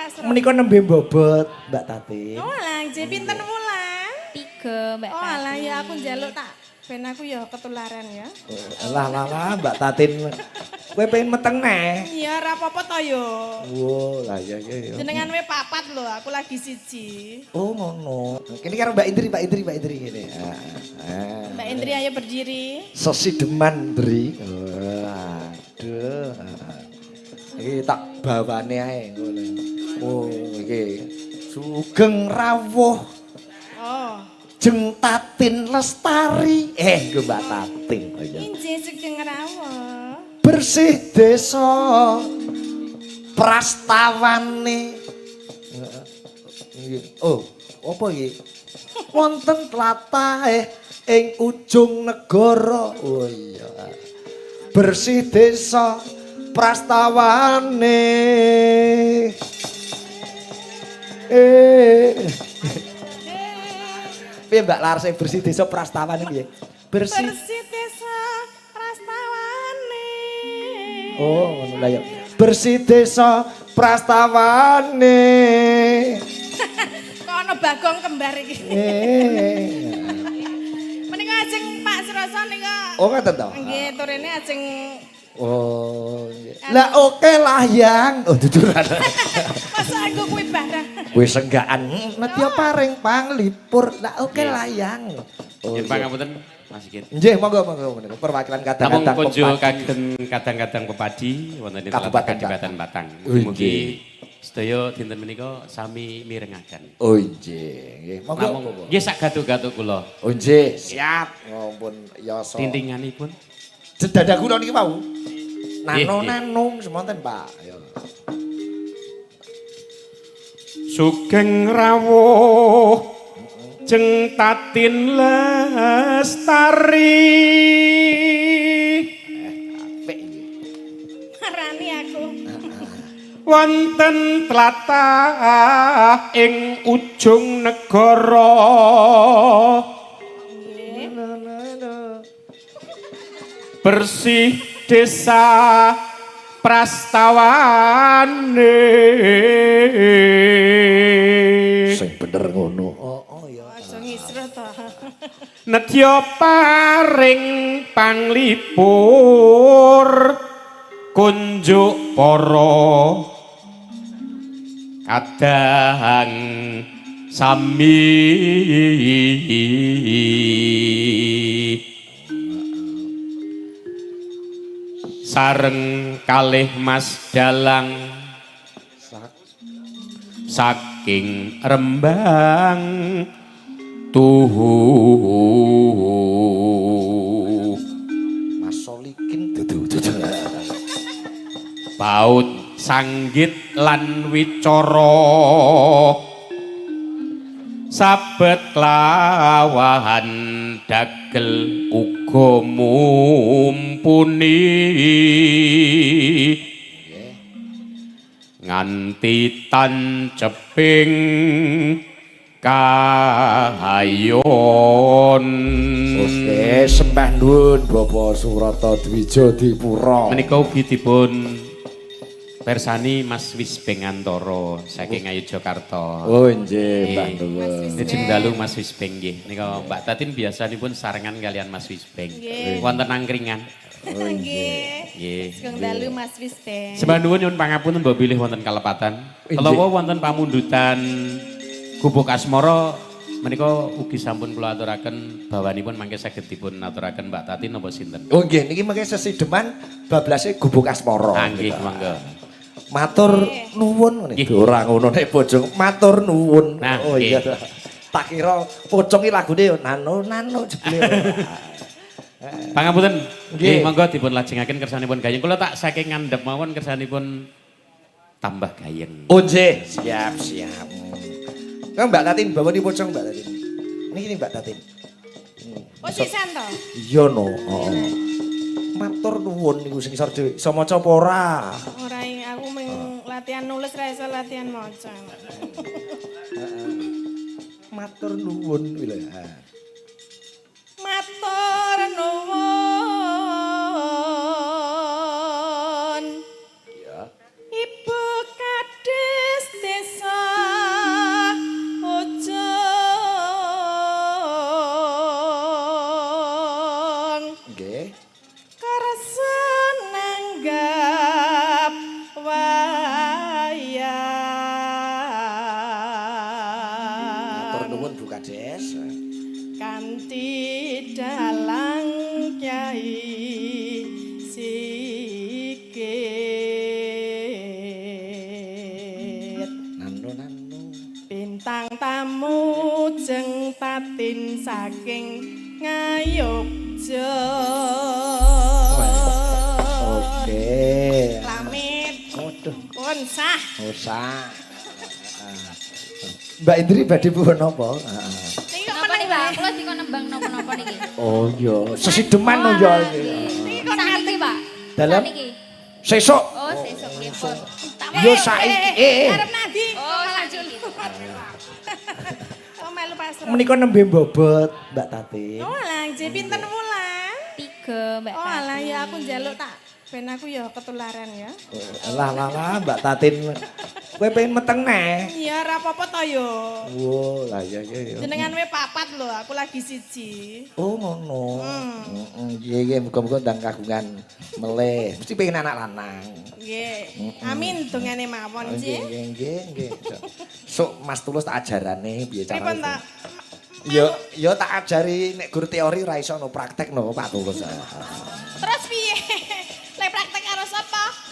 Pak Suroto? Menika nembe mbobot, Mbak Tatin. Oh alah, nggih pinten wulan? 3, Mbak Oh alah Tatin. ya aku njaluk tak ben aku ya ketularan ya. Lah lah lah Mbak Tatin. Kowe pengen meteng neh. Iya ora apa-apa to yo. Wo, lah iya iya. Iya. Jenengan we papat lho, aku lagi siji. Oh ngono. Kene karo Mbak Indri, Mbak Indri, Mbak Indri ngene. Ah, ah. Mbak Indri ayo berdiri. Sesideman, Ndri. Aduh. Iki tak bawane ae ngono. Oh, iki sugeng rawuh. Oh. Jeng Tatin Lestari. Eh, nggo Mbak Tatin. Oh, iya. Injih sugeng rawuh. Bersih desa prastawane. Oh, apa iki? Wonten tlatah ing ujung negara. Oh iya. Bersih desa prastawane. Eh. Piye Mbak Laras bersih desa prastawane piye? Bersih. Bersih desa prastawane. Oh, ngono lah ya. Bersih desa prastawane. Kok ana bagong kembar iki. Eh. Menika ajeng Pak Suroso nika. Oh, ngoten to? Nggih, turene ajeng. Oh, nggih. Lah oke lah yang. Oh, duduran. Masa aku kuwi barang. Kuwi senggaan. Nedya paring panglipur. Lah oke lah yang. Oh, Nggih, pangapunten Mas Sigit. Nggih, monggo monggo menika perwakilan Namung kadang-kadang kunjuk pepadi. kagem kadang-kadang pepadi wonten ing Kabupaten Kabupaten Batang. Oh, nggih. Mugi sedaya dinten menika sami mirengaken. Oh, nggih. Nggih, monggo. Namung nggih sak gatuk-gatuk kula. Oh, nggih, siap. Ngampun yasa. Tintinganipun Dada kula niki wau. Nano Nggih, nggih. nano semonten, Pak. Ayo. Sugeng rawuh jeng Tatin Lestari. Apik iki. Marani aku. Wonten tlatah ing ujung negara. Nggih. Bersih desa prastawane. Sing bener ngono. Oh, oh ya. Aja ngisruh to. Nedya paring panglipur kunjuk para kadang sami. Sareng kalih Mas Dalang saking Rembang tuhu. Mas Solikin dudu dudu. Baut sanggit lan wicara sabet lawahan dagel uga mumpuni nganti tanceping kahayon. Oke, sembah nuwun Bapak Surata Dwijo Dipura. Menika ugi dipun persani Mas Wisbeng Antara saking Ngayogyakarta. Oh nggih, Mbah nuwun. Sugeng dalu Mas Wisbeng nggih. Nika Mbak Tatin biasanipun sarengan kalian Mas Wisbeng. Nggih. Wonten angkringan. Nggih. Nggih. Sugeng dalu Mas Wisbeng. Sembah nuwun nyuwun pangapunten mbok bilih wonten kalepatan. Inggih. Kala wonten pamundutan Gubuk Asmara menika ugi sampun kula aturaken bawanipun mangke saged dipun aturaken Mbak Tatin napa sinten. Oh nggih, niki mangke sesideman bablase Gubuk Asmara. Ah, nggih, monggo. Matur nuwun ngene. Nggih. Ora ngono nek pocong, matur nuwun. Nah, oh iya. nggih. Tak kira pocong iki lagune yo nano nano jebule. Pangapunten. Nggih. Nggih, monggo dipun lajengaken kersanipun gayeng. Kula tak saking ngandhep mawon kersanipun tambah gayeng. Oh nggih, siap siap. Kang Mbak Tatin bawa di pocong Mbak Tatin. Niki Mbak Tatin. Oh sisan to? Iya no. Heeh. Matur nuwun niku sing isor dhewe. Iso maca apa ora? Ora aku mung latihan nulis ra iso latihan maca. Matur nuwun kuwi lho. Matur nuwun. Ya. Ibu Kades Desa Kades. Kanthi dalang Kyai Sigit. Nano nano. Bintang tamu jeng Tatin saking Ngayogja. Oke. Lamit Waduh, pun sah. usah. Mbak Indri badhe puhun napa? Heeh. Niki kok Napa meneng nih, Mbak? Kula dikon nembang napa-napa niki. Oh iya, sesideman no ya iki. Niki kok Sakniki, Pak. Dalem? Sakniki. Sesuk. Oh, sesuk nggih, pun. Tak Yo saiki eh. Arep nandi. Oh, sakniki. Oh, melu pasrah. Menika nembe mbobot Mbak Tatin. Oh alah, nggih pinten wulan? 3, Mbak. Oh alah ya aku njaluk tak ben aku ya ketularan ya. Lah lah lah Mbak Tatin. Kowe pengen meteng neh. Iya ora apa-apa to yo. Wo, lah iya iya iya. Jenengan we papat lho, aku lagi siji. Oh ngono. Heeh, iya iya muga-muga ndang kagungan melih. Mesti pengen anak lanang. Nggih. Amin dongane mawon, Nggih nggih. nggih nggih nggih. Sok Mas Tulus tak ajarane piye carane. Pripun ta? Yo yo tak ajari nek guru teori ora iso no praktek no Pak Tulus. Terus piye? Lek praktek karo sapa?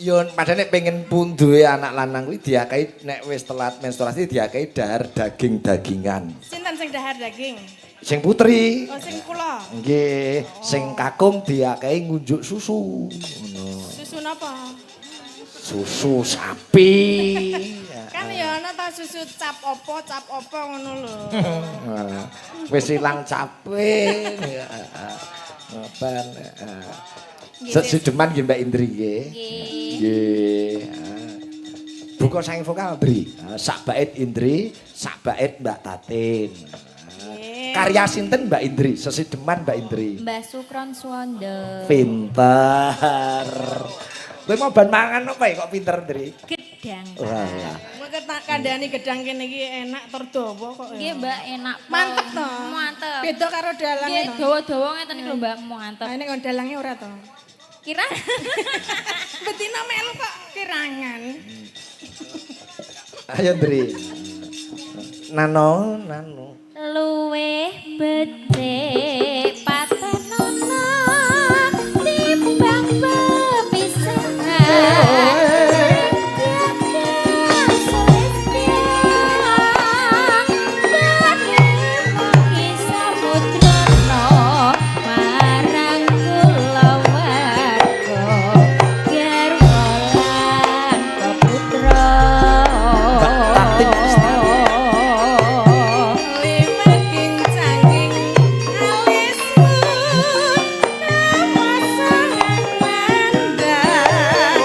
Yo padahal nek pengen punduhe anak lanang kuwi diakai nek wis telat menstruasi diakai dahar daging-dagingan. Sinten sing dahar daging? Sing putri. Oh sing kula. Nggih, sing kakung diakai ngunjuk susu. Ngono. Susu napa? Susu sapi. Kan ya ana ta susu cap opo ngono lho. Wis ilang cape. Ngoten. Sesideman nggih Mbak Indri nggih. Nggih. Nggih. Buka saking vokal Indri. Sak bait Indri, sak bait Mbak Tatin. Nggih. Karya sinten Mbak Indri? Sesideman Mbak Indri. Mbah Sukron Suwondo. Pinter. Kowe mau ban mangan apa ya kok pinter, Indri? Gedang. Wah. Lah. Mengke tak kandhani gedang kene iki enak tur dawa kok. ya. Nggih, Mbak, enak. pol. Mantep to. Mantep. Beda karo dalange Nggih, to. dawa-dawa ngeten iki lho, Mbak, mantep. Lah nek kon dalange ora to. Kira Betina melu kok kirangan. Ayo, Indri. Nano, nano. Luwih becik patenono timbang pepisahan. Marang kulawarga garwa lan peputra. Mbak Tatin Lestari. Lima kincanging alismu kawasan mandang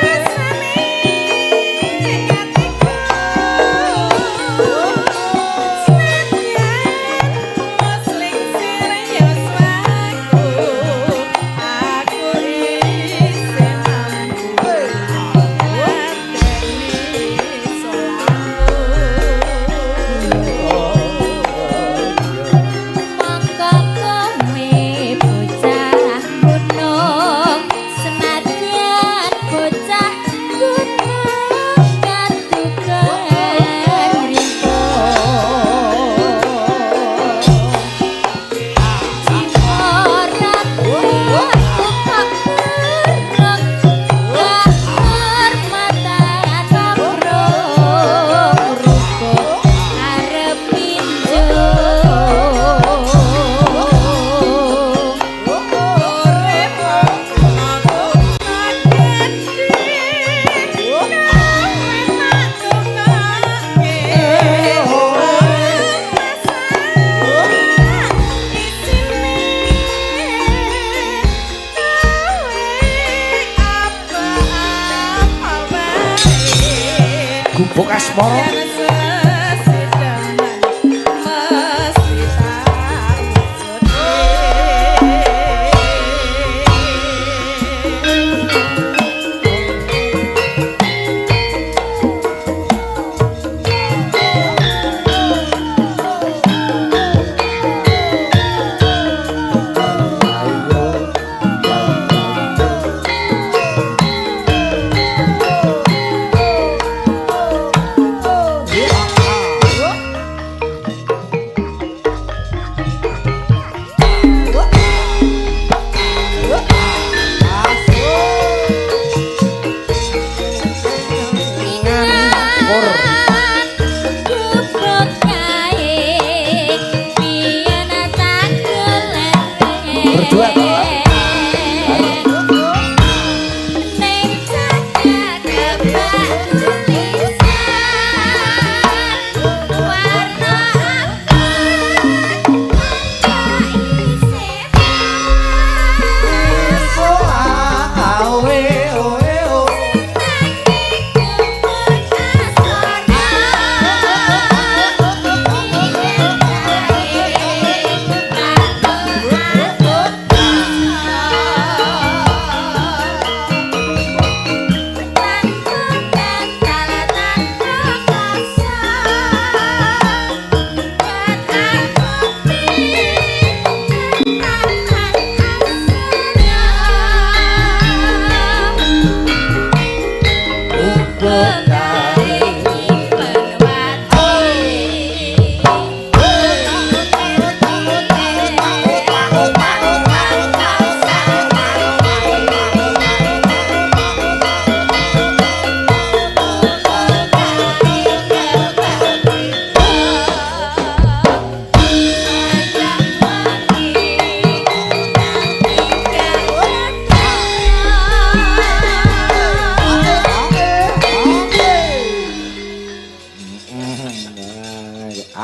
rasane atiku senadyan musling serius waku aku isih mampu ngladeni salahku. Mongko kowe bocah gunung, senadyan bocah gunung katukan ripo. Jiwa ratu kok kereng, kahormatan obrong rukuk arep pinjung. Urip aku gedhe kowe tak dongake masalah isine kowe apa-apa wae. Gubuk Asmara. Yen sesideman mesti tak wujudke. Ayo.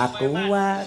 Aqua.